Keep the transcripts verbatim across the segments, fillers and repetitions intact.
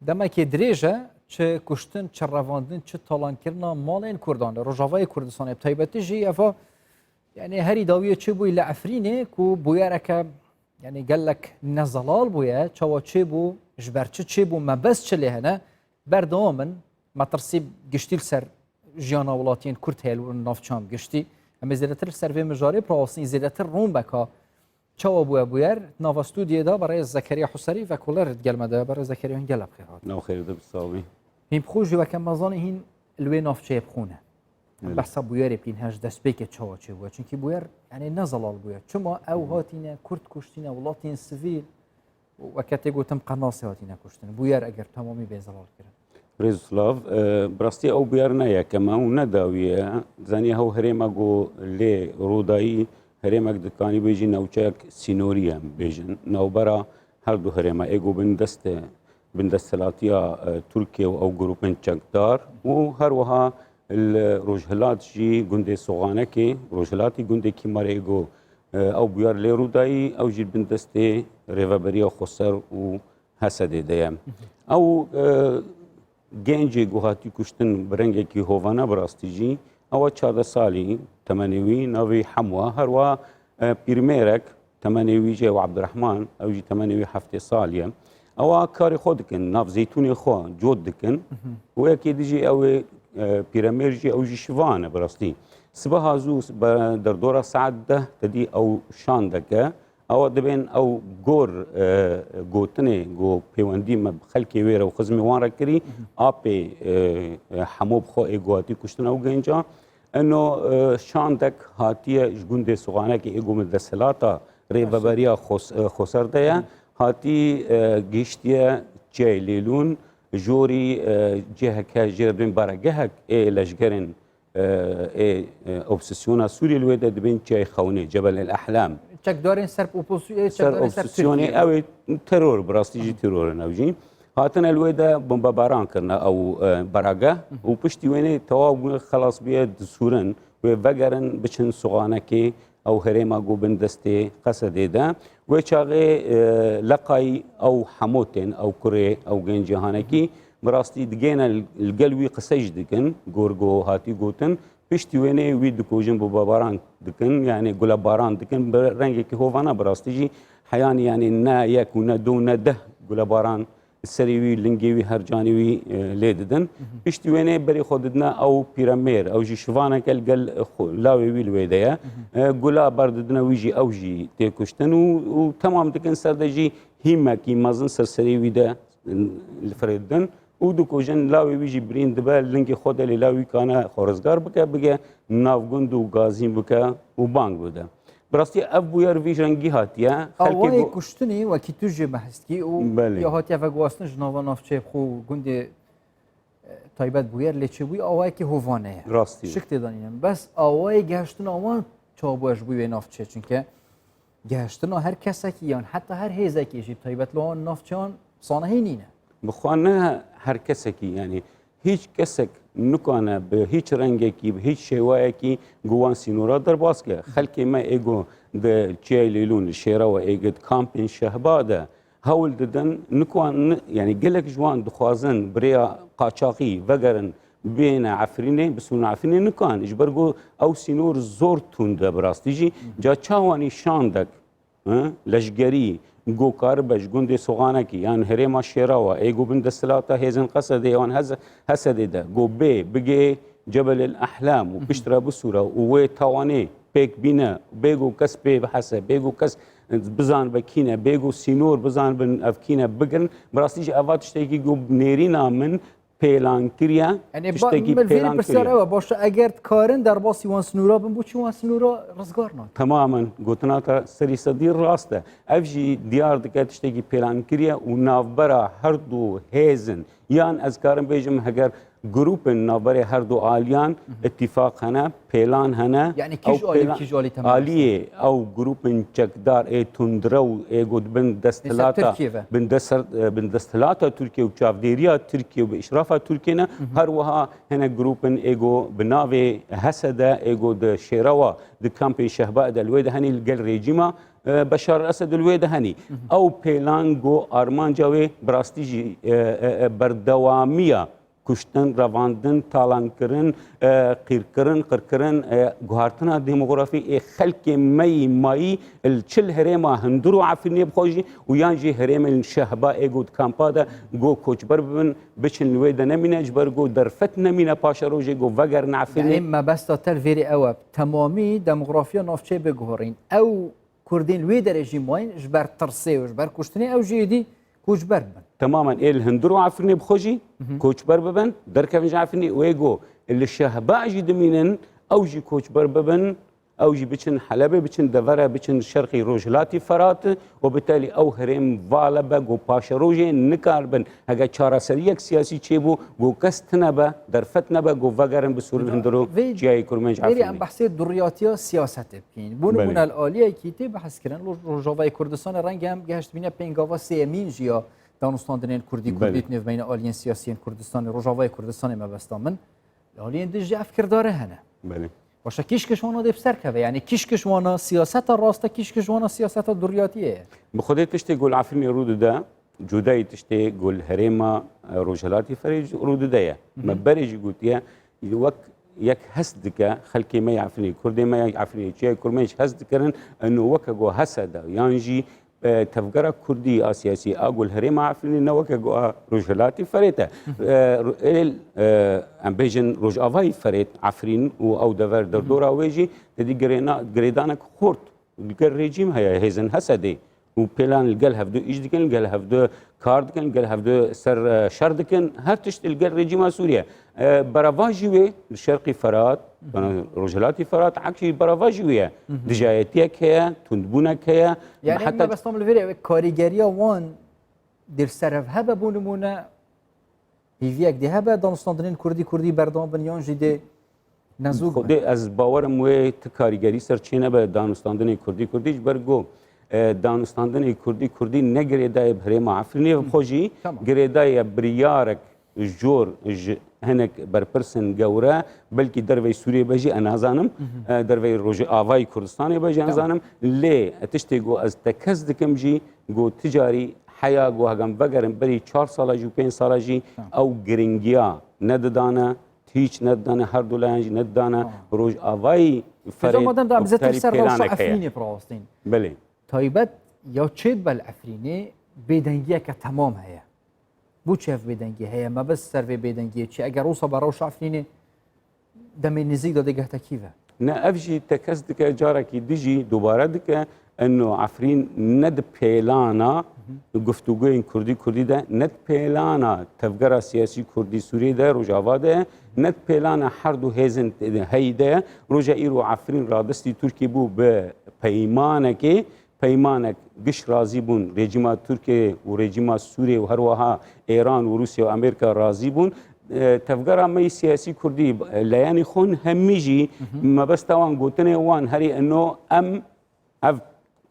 Demekê dirêj e, çi kuştin, çi revandin, çi talankirina malên Kurdan li Rojavayê Kurdistanê, bi taybetî jî eva, yani herî dawiyê çêbûyî li Efrînê, ku bûyereke, yani gelek nezelal bûye, çawa çêbû, ji ber çi çêbû, mebest çi lê hene, berdewam in, metirsî giştî li ser jiyana welatiyên Kurd heye li navçeyan giştî. Em ê zêdetir li ser vê mijarê birawestîn, zêdetir rûn beka çawa bûye bûyer. Nava stûdiyê de berêz Zekeriya Huserî vekoler digel me de. Berêz Zekeriya, hûn gelek xêr hatin. Nav xêr de bi sawî. Hîn bi xwe jî weke me zanî hîn li wê navçeyê bi xwe ne. Belê. Behsa bûyerê bikîn, her ji destpêkê çawa çêbûye. Çunkî bûyer, yani ne zelal bûye. Çima ew hatîne, Kurd kuştîne, welatiyên sivîl, û weke tê gotin qenasê hatîne kuştin. Bûyer eger temamî bê zelal kirin. Rêz û silav, e, bi rastî ew bûyer ne yekem e û ne dawî ye. Zanî hew herêma ku lê rûdayî, herêmek dikanî bêjî newçeyek sînorî ye, em bêjin. Navbera her du herêma, ê ku bindest e, bindesthilatiya, e, Tirkiye û ew grûpên çekdar û her wiha li rojhilat jî gundê Soxanekê, rojhilatî gundê Kîmarê ê ku, e, ew bûyer lê rûdayî, ew jî bindestê Rêveberiya Xweser û H S D'ê de ye. Ew, e, gencê ku hatî kuştin bi rengekî hovane bi rastî jî, ew e çardeh salî temenê wî, navê wî Hemo e, her wiha, e, pîrmêrek temenê wî jî ew Abdurrahman, ew jî temenê wî heftê salî ye. Ewa karê xwe dikin, nav zeytûnê xwe cot dikin. Û yekê dî jî ew ê, e, pîremêr jî ew jî şivan e bi rastî. Sibeha zû, be-, derdora saet deh te dî ew şandek e. Ewa dibên ew gor, e, gotinê, go pêwendî me bi xelkê wê re û xizmê wan re kirî, apê, e, e, Hemo bi xwe ê guhatî kuştin ew genca. Eno, e, şandek hatiye ji gundê Soxanekê ê ku min desthilata Rêveberiya Xos-, e, Xoser de ye. Hatî, e, gihiştiye Çiyayê Lêlûn, jorî, e, ciheke jêr dibên baregehek ê leşgerên, e, ê, e, opsîsyona Sûriyê li wê de dibên Çiyayê Xewnê, Cebel el Ehlam. Çekdarên ser opozî-, ê, Ser çekdarên ser opsîsyonê, Tirkiye. Ew ê teror, bi rastî jî teror in ew jî. Hatine li wê de bombebaran kirine ew, e, barageh û piştî wênê tewaw bûye, xelas bûye, disûrin wê vegerin biçin Soxanekê, ew herêma ku bin destê Qesedê de. Wê çaxê, e, leqayî ew Hemo tên, ew kurê, ew gencê hanekî, bi rastî digêne li, li gel wî qise jî dikin, gor ku hatî gotin, piştî wênê wî dikujin, bombebaran dikin, yani gulebaran dikin, bi rengekî hovane bi rastî jî heyanî, yani ne yek û ne du û ne deh gulebaran serê wî, lingê wî, her canê wî, e, lê didin. Piştî wênê berê xwe didine ew pîremêr, ew jî şivaneke li gel, e, xwe, lawê wî li wê de ye. E, gula berdidine wî jî, ew jî tê kuştin û, û temam dikin ser de jî hîmekî mezin ser serê wî de, e, li firê didin. Û dikujin, lawê wî jî birîn dibe, lingê xwe de lê law wî kane xwe rizgar bike, bige nav gund û gazîn bike û bang bide. Bi rastî ev bûyer vî rengî hatiye. Xelkê Awayê go- kuştinê wekî tu jê behs dikî û Belê. ya hatiye veguhastin ji nava navçeyê xwe û gundê, e, taybet bûyer lê çêbûyî awayekî hovane ye. Rastî. Şik tê de nîne. Bes awayê gehiştina wan çawa bûye ji bo wê navçeyê? Çunke gehiştina her kesekî yan heta her hêzekî jî taybet li wan navçeyan sanehî nîne. Bi xwe ne her kesekî, yani hîç kesek nikane bi hîç rengekî, bi hîç şêwayekî go wan sînora derbas ke. Xelkê me ê go di Çiyayê Lêlûn, li Şêrewe, ê go di kampên Şehba de hewl didin, nikwan, ni-, yani gelek ji wan dixwazin bi rêya qaçaxî vegerin bêne Efrînê, bisûne Efrînê, nikan. Ji ber ku ew sînor zor tund e bi rastî jî. Ca çawanî şandek, hi, leşgerî, ku karibe ji gundê Soxanekî yan herêma Şêrewe, ê ku bin desthilata hêzên Qesedê yan Hez-, Hesedê de, ku bê, bigê Cebel el Ehlam û piştre bisûre û wê tawanê pêk bîne, bê ku kes pê bihese, bê ku kes bizanibe kî ne, bê ku sînor bizanibin ev kî ne, bigirin. Bi rastî jî eva tiştekî ku nêrîna min pêlan kiriye, Yani ba-, tiştekî min vîrî pêlan pirsiyar kiriye. Ew e, baş e, eger dikarin derbasî wan sinûra bin, bo çi wan sinûra rizgar nakin? Temamen gotina te serî sedî rast e. Ev jî diyar dike tiştekî pêlan kiriye û navbera her du hêzin, yan ez karim bêjim heger grûpên navberê her du aliyan ittifaq hene, pêlan hene. Yani kîj Ew alî, pêlan, kîj alî temam aliyê ew grûpên çekdar ê tundrew ê ku di bin Ê ser desthilata, Tirkiye ve. bin dest-, e, bin desthilata Tirkiye û çavdêriya Tirkiye û bi îşrafa Tirkiye ne, her wiha hene grûpên ê ku bi navê H S D ê ku di Şêrewa, di kampê Şehba de li wê de henî li gel rejîma E, Beşar Esed li wê de henî. Ew pêlan ku armanca wê bi rastî jî, e, e, e, berdewamiya kuştin, revandin, talankirin, e, qîrkirin, qirkirin, e, guhartina demografî ê xelkê me yî mayî li çil herêma hundir û Efrînê bixwe jî û yan jî herêmên şehba ê ku di kampa de ku koçber bibin, biçin li wê de nemîne, ji ber ku derfet nemîne paşerojê ku vegerin Efrînê. Yanî mebesta te li vêrê ew e, temamî demografiya navçeyê biguherîn. Ew Kurdên li wê derê jî mayîn ji ber tirsê û ji ber kuştinê ew jî êdî koçber bibin. Temamen ê li hundir û Efrînê bixwe jî koçber bibin, derkevin ji Efrînê û ê ku li şehba jî dimînin, ew jî koçber bibin, ew jî biçin Helebê, biçin devere, biçin şerqî rojhilatî Ferat û bi telî ew herêm vala be ku paşerojê nikaribin. Heke çareseriyek siyasî çêbû, ku kes tine be, derfet nebe, ku vegerin bisurin hundir û Vê çiyayê Kurmên ji Vêrê Efrînê. Em behsê duriyatiya siyasetê bikîn. Bo Belê. Nimûne li aliyekî tê behs kirin, Roj-, Rojavayê Kurdistanê renge em gehiştbîne pêngava sêyemîn jî ya danûstandinên Kurdî, Kurdî Belê. di nêvbeyna aliyên siyasiyên Kurdistanê, Rojavayê Kurdistanê mebesta min. Li aliyên din jî ev kirdare hene. Belê. Başa kîşkiş wana dê bi ser keve. Yani kîşkiş wana siyaseta rast e, kîşkiş wana siyaseta duriyatiyê ye. Bi xwedê tiştê ku li Efrînê rû dide, cudayî tiştê ku li herêma, e, Rojhilatî Ferê rû dide ye. Me berê jî gotiye, wek yek hest dike, xelkê me yê Efrînê, Kurdê me yê Efrînê, çiyayê Kurmên jî hest dikirin, eno weke ku Heseda, yan jî, e, tevgera Kurdî a siyasî a ku li herêma Efrînê ne weke ku a Rojhilatî Ferê te. E, ro-, ê, e, em bêjin Rojavayî Ferê, Efrîn û ew dever derdora wê jî, te dî girêna-, girêdanek xurt li gel rejîm heye, hêzên Hesedê û pêlan li gel hevdu îş dikin, li gel hevdu kar dikin, li gel hevdu ser, e, şer dikin, her tişt li gel rejîma Sûriye. E, berevajî wê li şerqî Ferat, yani Rojhilatî Ferat, ek jî berevajî wê ye. Dijayetiyek heye, tundbûnek heye. Yani Heta em bestam li vêrê karîgeriya wan dê li ser ev hebe, bo nimûne, hêviyek dê hebe, danûstandinên Kurdî, Kurdî berdewam bin yan jî dê nezûk bin? Xwedê ez bawerim wê ti karîgerî ser çênebe danûstandinê Kurdî, Kurdî ji ber ku, e, danûstandinê Kurdî, Kurdî ne girêdayê bi herêma Efrînê ve xwe jî, Tamam. girêdayê biryarek jor ji hinek berpirsên gewre, belkî derveyî Sûriyê be jî, ez nazanim, e, derveyî Rojavayê Kurdistanê be jî, ez Tamam. nazanim. Lê tiştê ku ez tekez dikim jî, ku ti carî heya ku hegem vegerin berî çar sala jî û pênc sala jî Tamam. ew giringiya nedidane, hîç nedidane, her du layan jî nedidane. Tamam. Rojavayî Ferê Hocam, madem da em zêtir ser rewşa Efrînê birawestîn. Belê. Taybet ya çêdibe li Efrînê bêdengiyeke temam heye. Bo çi ev bêdengî heye? Mebest ser vê bêdengiyê çi? Eger wisa be rewşa Efrînê demê nêzîk de dê gehte kî ve? Ne, ev jî tekez dike, carekî dî jî dubare dike, eno Efrîn ne di pêlana guftûgoyên Kurdî Kurdî de, ne di pêlana tevgera siyasî Kurdî Sûriyê de, Rojava de, ne di pêlana her du hêzên heyî de. Roja îro Efrîn radestî Tirkiyê bû bi peymanekê, peymanek giş razî bûn, rejîma Tirkiyê û rejîma Sûriyê û her wiha Êran û Rûsya û Amerîka razî bûn. E, tevgera me yî siyasî Kurdî, e, leyanî xwe hemî jî mebesta wan, gotinê wan herî eno em ev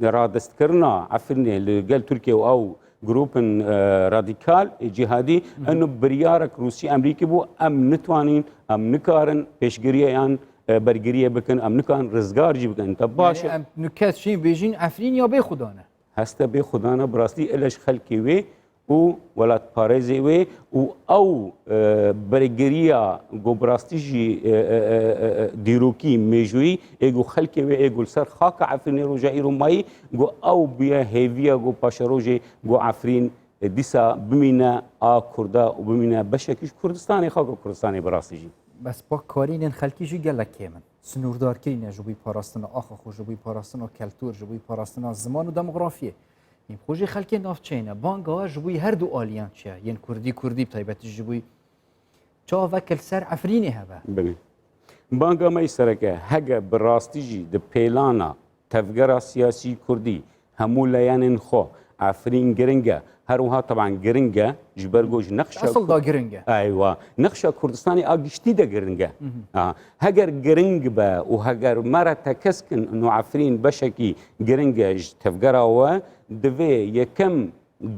radestkirina Efrînê li gel Tirkiye û ew grûpên, e, radîkal, e, cîhadî, eno biryarek Rûsî Amerîkî bû, em nitwanîn, em nikarin pêşgiriye yan e, bergiriyê bikin, em nikan rizgar jî bikin. Te baş Yani e. em nuket şîn bêjîn Efrîn ya bê xudan e. Heste bê xudan e, bi rastî ele ji xelkê wê û welatparêzê wê û ew, e, bergiriya ku bi rastî jî, e, e, e, e, e, dîrokî, mêjoyî, ê ku xelkê wê, ê ku li ser xaka Efrînê roja îro mayî, ku ew bûye hêviya ku paşerojê ku Efrîn, e, dîsa bimîne a Kurda û bimîne beşekî ji Kurdistanê, xaka Kurdistanê bi rastî jî. Bes pa karînên xelkî jî gelek kêm in. Sinûrdarkirî ne ji bo parastina axa xwe, ji bo parastina keltûr, ji bo parastina ziman û demografiyê. Yê xwe jî xelkê navçeyê ne. Banga we ji bo her du aliyan çi ye? Yên Kurdî Kurdî bi taybetî ji bo çawa veke li ser Efrînê hebe? Belê. Banga me yî sereke, hege bi rastî jî di pêlana tevgera siyasî Kurdî, hemû leyanên xwe, Efrîn giring e. Her wiha teban giring e, ji ber ku ji nexşa Esil da giring e. Eywa. Nexşa Kurdistanê a giştî de giring e. Ha. Heger giring be û heger me re tekez kin û Efrîn beşekî giring e ji tevgera we, divê yekem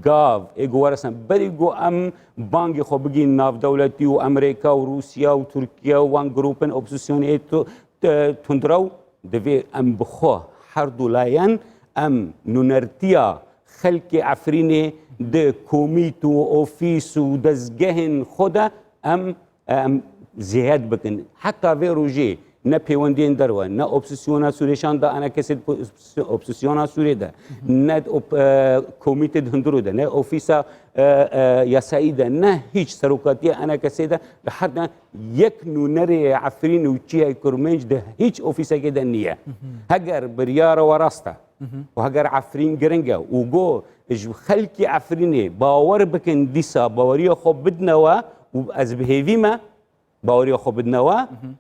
gav ê ku weresen berî ku em bangê xwe bigîn navdewletî û Amerîka û Rûsya û Tirkiye û wan grûpên opozîsyonê tu-, te-, tundrew, divê em bi xwe her du layan em nûnertiya xelkê Efrînê di komît û ofîs û dezgehên xwe de em, em zêyed bikin. Heta vê rojê ne pêwendiyên derve, ne opsîsyona Sûrêşan de, enekesê di opsîsyona Sûrê de, ne op-, e, komîtê di hundirû de, ne ofîsa, e, e, yasayî de, ne hîç serokatiya enekesê de, li her de yek nûnerê Efrîn û çiyayê Kurmenc di hîç ofîsekê de niye. Heger biryara we rast e û heger Efrîn giring e û go ji xelkî Efrînê bawer bikin, dîsa baweriya xwe bidine we û ez bi hêvî me baweriya xwe bidine we,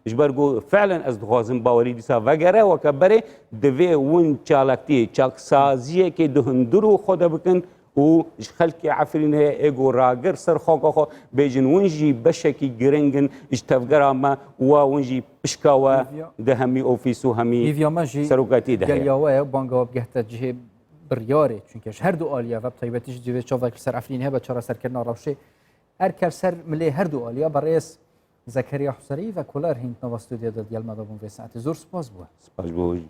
ji ber ku fi'len ez dixwazim bawerî dîsa vegere, weke berê divê win çalaktiyê, çaksaziyekê di hundir û xwe de bikin û ji xelkê Efrînê ê ku ragir ser xaka xwe bêjin, win jî beşekî giring in ji tevgera me û win jî pişka we Hêviya- di hemî ofîs û hemî hêviya me jî serokatî de heye. Geliya we ye, banga we bigehte cihê biryarê. Çunke ji her du aliye ve, bi taybetî jî divê çavek li ser Efrînê hebe çareserkirina rewşê. Erke li ser milê her du aliya, berêz Zekeriya Huserî ve Koler Hînd nava stûdyo de digel me de bûn vê saetê. Zor spas bû. Spas bo we jî.